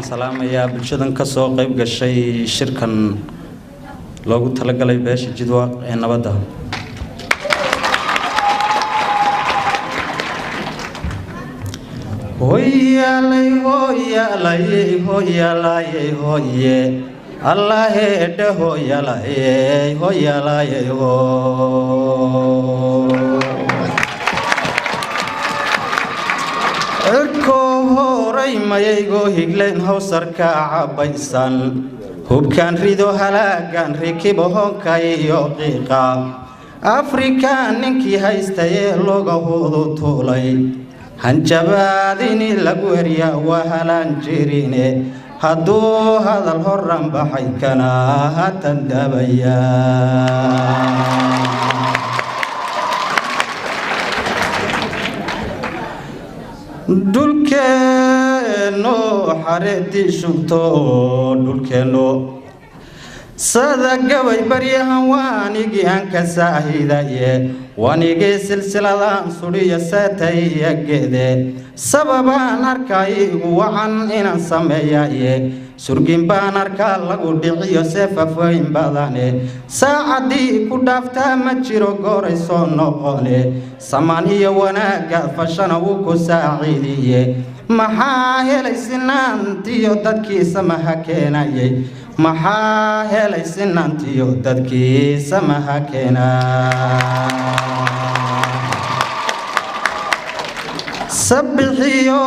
Waxaan salaamayaa bulshadan ka soo qayb gashay shirkan loogu talagalay beesha Jidwaaq ee nabadda. Hoyaalay, hoyaalay, hoyaalay, hoye Allaheedhe, hoyaalay, hoyaalay, ho. Cirkoo horay mayaygoo higlayn hawsarka cabaysan, hubkaan rido halaagan rikibo hoonka iyo qiiqa. Afrika ninkii haystayee looga hudu tuulay, hanjabaadini lagu eryaa waa halaan jirine. Hadduu hadal horan baxay kana hatan dabaya. Dhulkeenno xareedii shubto, dhulkeenno sada gabay baryahan waanigii aan ka saahidaye, wanigii silsiladaan sudhiyo saataiyo geede. Sababaan arkaa igu wacan inaan sameeyaye, surgin baan arkaa lagu dhiciyo seefafoyn badane. Saacaddii ku dhaaftaa ma jiro gooray soo noqone, samaan iyo wanaagga fashana wuu ku saaciidiye. Maxaa helay sinaantiyo dadkii samaha keenayay? Maxaa helay sinaantiyo dadkii samaha keenaa? Sabbixiyo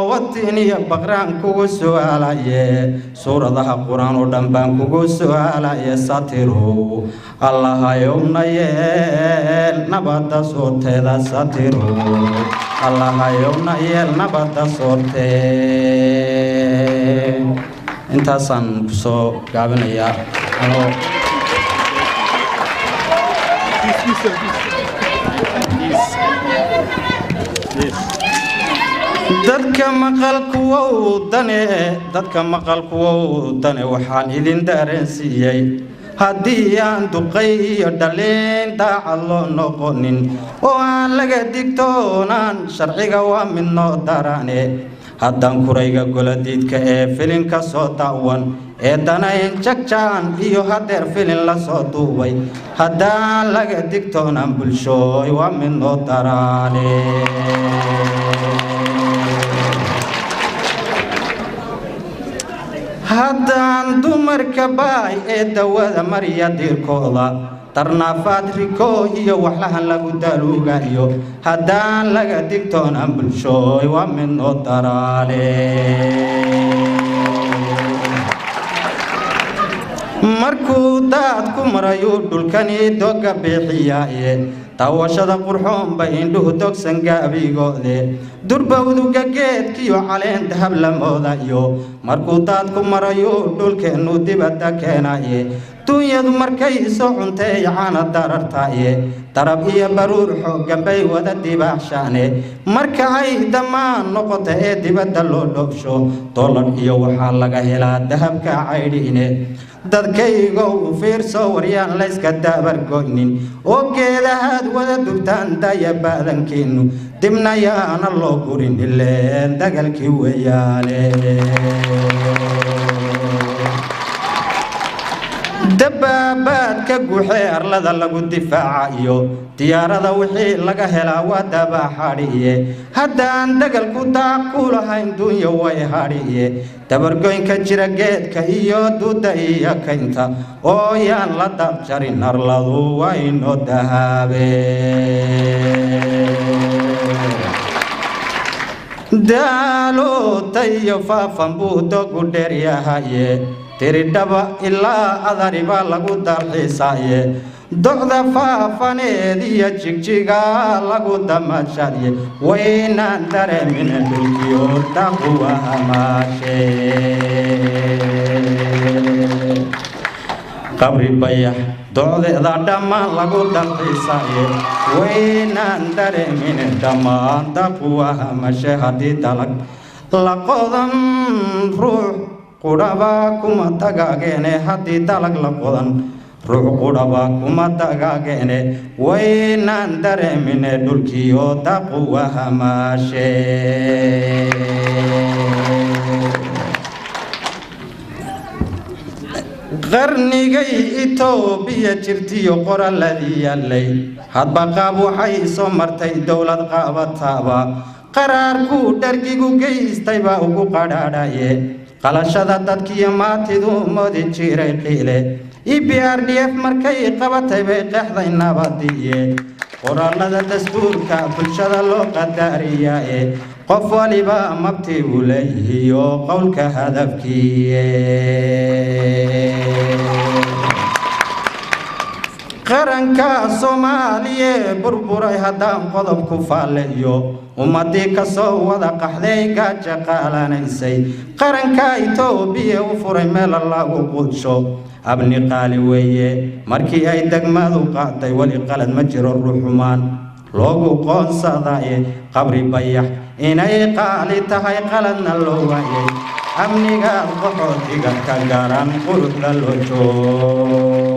watiin iyo baqraan kugu su'aalaye, suuradaha Qur-aan oo dhan baan kugu su'aalaye. Satirow Allahayowna yeel nabadda soorteeda, satirow Allahayowna yeel nabadda soortee. Intaasaan kusoo gaabinayaa anoo. Dadka maqalkuwow dane, dadka maqalkuwow dane, waxaan idin dareensiiyey haddii aan duqay iyo dhalin daacad loo noqonin oo aan laga digtoonaan sharciga, waa mid noo darane. Haddaan kurayga goladiidka ee filinka soo daawan ee danayn jagjaan iyo hadeer filin la soo duubay, haddaan laga digtoonaan bulshooy, waa mid noo daraane. Haddaan dumarka baay ee dawada marya diirkooda darnaafaad riko iyo waxlahan lagu daluugayo, haddaan laga digtoonaan bulshooy, waa mid noo daraale. Markuu daad ku marayuu dhulkani doga bixiyaaye, daawashada qurxoon bay indhuhu dogsan gaabigoode. Durbawduga geedkiyo caleen dahab la moodayo, markuu daad ku marayuu dhulkeennu dibadda keenaye. Dunyadu markay soo cuntay caana darartaye, darab iyo baruur xooggan bay wada dibaaxshaane. Marka ay dammaan noqoto ee dibadda loo dhoofsho, dollar iyo waxaa laga helaa dahabka caydhiine. Dadkaygo u fiirso, waryaan layska dabargoynin oo geedahaad wada dubtaan daya baadankiinnu, dibna yaana loo gurin ileen dagalkii weeyaane. Dabaabaadka guuxee arlada lagu difaacayo, diyaarada wixii laga helaa waa dabaxadhiye. Haddaan dagalku daaq ku lahayn dunya way hadhiye. Dabargoynka jira geedka iyo duudda iyo kaynta oo yaan la dabjarin, arladu waa inoo dahaabe. Daaloota iyo faafan buu dogu dheeryahaye, tiridhaba ilaa adari baa lagu dalxiisaaye. Docda faafaneed iyo jigjiga lagu damashadye, waynaan dareemin dhulkiyo daquwa hamaashe. Qabri Bayax docdeeda dhammaan lagu dalxiisaaye, waynaan dareemin dhammaan daquwa hamashe. Haddii dalag la qodan ruux qudhaba kuma dagaageene, haddii dalag la qodan ruux qudhaba kuma dagaageene, waynaan dareemine dhulkiyo daquwa hamaashe. Qarnigay Itoobiya jirtiyo qoraladii yaallay, hadba qaab waxay soo martay dowlad qaabataaba. Qaraarkuu dhargigu geystay baa ugu qadhaadhaye, qalashada dadkiyo maatidu moodi jiray qiile. EPRDF markay qabatay bay qeexday nabadiye. Qoraalada dastuurka bulshada loo qadaariyaaye, qof waliba mabti uu leeyihiyo qowlka hadafkiiye. Qaranka Soomaaliye burburay haddaan qodob ku faalleeyo, ummadii ka soo wada qaxday gaaja qaalanaysay, qaranka Itoobiya u furay meel lagu quudsho. Abni qaali weeye markii ay degmadu qaatay, weli qalad ma jiro ruuxumaan loogu qoonsadaye. Qabri Bayax inay qaali tahay qaladna loo waayay, amnigaad qaxootiga ka garan quruxda loo joog.